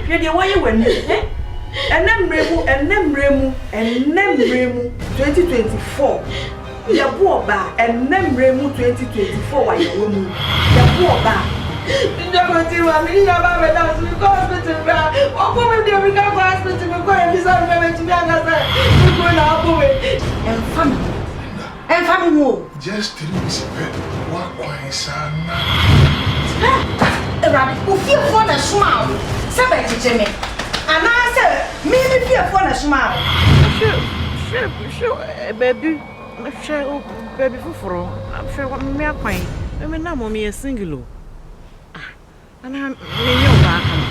Hwɛ deɛ woayɛ w'ani eh? Ɛnɛ mmerɛ mu, ɛnɛ mmerɛ mu, ɛnɛ mmerɛ mu 2024 Yɛbo ɔbaa, ɛnɛ mmerɛ mu 2024 a yɛwɔ mu yi Yɛbo ɔbaa. Njɛ ko ti ma mi ni yaba bɛ da so mi kɔ hospital kura wɔkɔ mi deɛ mi ka kɔ hospital mi kɔ yɛ bisa mi bɛ mi tumi aka sɛ mi kuro na abɔ mi. Ɛmfa me ho. Ɛmfa me ho o. Just 3 weeks pɛ, woakwan saa na. Awurade, wo fiefoɔ na ɛsomaa wo sɛ bɛkyekye me anaasɛ me me fiefoɔ na ɛsomaa wo? Hwɛ, hwɛ, hwɛ baabi, hwɛ baabi foforɔ, hwɛ me akwan. Me nam hɔ, meyɛ single o. Ah, anaa menyɛ ɔbaa kama?